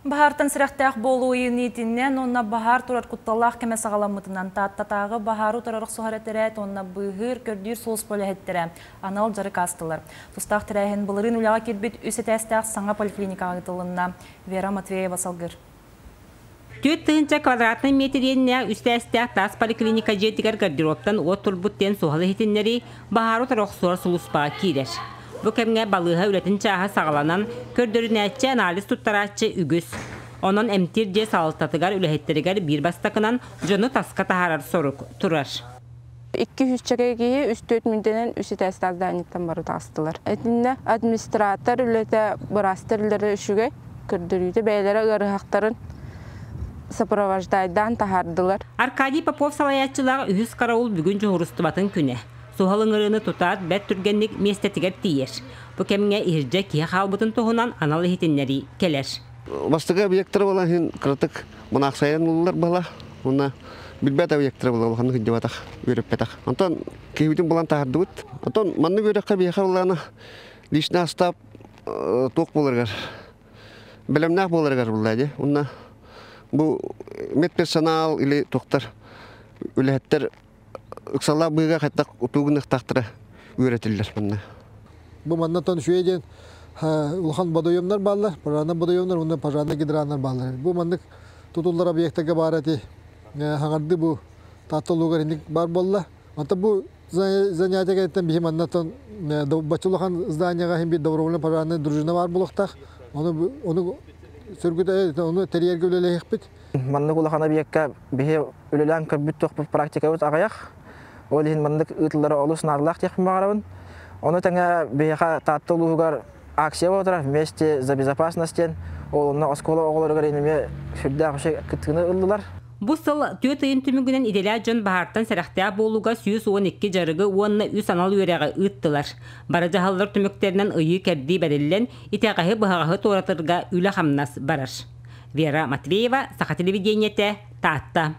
Баһаартан сэрэхтээх буолуу ыйын иитинэн уонна баһаар турар кутталлаах кэмэ саҕаламмытынан Тааттатааҕы баһаары утарар охсуһар этэрээт уонна быыһыыр көрдүүр сулууспа үлэһиттэрэ анал дьарык аастылар. Тустаах тэрээһин былырыын үлэҕэ киирбит үс этээстээх саҥа поликлиникаҕа ыытылынна. Вера Матвеева салгыр. 4000 квадратнай метр иэннээх үс этээстээх таас поликлиника дьиэтигэр гардеробтан уот турбут диэн суһал иһитиннэрии баһаары утары охсуһар сулууспаҕа киирэр. Бу кэмҥэ балыыһа үлэтин чааһа саҕаланан, көрдөрүнээччи, анализ туттарааччы үгүс. Онон эмтиир дьиэ салалтатыгар, үлэһиттэригэр биир бастакынан дьону таска таһаарар сорук турар. 200 киһи 3-4 мүнүүтэнэн үс этээстээх зданиеттан бары таҕыстылар. Итиннэ администратор үлэтэ, быраастар үлэлэрэ үчүгэй. Көрдөрүүтэ бэйэлэрэ ыарыһахтарын сопровождайдаан таһаардылар. Аркадий Попов салайааччылаах үһүс караул бүгүн дьуһуурустубатын күнэ. Суһал ыҥырыыны тутаат бэрт түргэнник миэстэтигэр тиийэр. Бу кэмҥэ иһирдьэ киһи хаалбытын туһунан анал иһитиннэрии кэлэр. Бастакы объектара буолан иһин кыратык мунаахсайан ыллар бала. Уонна билбэт объектара буола улаханнык сылдьыбатах, үөрэппэтэх. Онтон киһибитин булан таһардыбыт. Онтон маннык үөрэххэ биһиэхэ буоллаҕына личный состав туох буоларыгар бэлэмнээх буоларыгар булла дии. Уонна бу медперсонал или туохтар үлэһиттэр ыксаллаах быыга хайдах утуугун-ыхтахтара үөрэтиллэр манна. Бу маннатан үчүгэй диэн улахан водоемнар бааллар, пожарнай водоемнар уонна пожарнай гидраннар бааллар. Бу маннык тутуллар объектарга баар эти хаҥарды бу Таатта улуугар инник баар буолла. Онтон бу занятие кэнниттэн биһи маннатан бачча улахан зданияҕа иһин биир добровольно пожарная дружина баар буолуохтаах. Ону ону сөргүтэ ону тэрийэргэ үлэлэһиэхпит. Маннык улахан объекка биһи үлэлээн көрбүт туохпут практикабыт аҕыйах. Ол иһин маннык ыытыллара олус наадалаах диэхпин баҕарабын. Ону тэҥэ биһиэхэ Таатта улууһугар акция буолар «Вместе за безопасность» диэн ол онно оскуола оҕолоругар эмиэ сүрдээх үчүгэй кыттыыны ыллылар. Бу сыл 4 ыйын түмүгүнэн идэлээх дьон баһаартан сэрэхтээх буолууга 112 дьарыгы уонна үс анал үөрэҕи ыыттылар. Бары дьаһаллар түмүктэринэн ыйыы-кэрдии бэриллэн, итэҕэһи-быһаҕаһы туоратарга үлэ-хамнас барар. Вера Матвеева, Саха телевидениетэ, Таатта.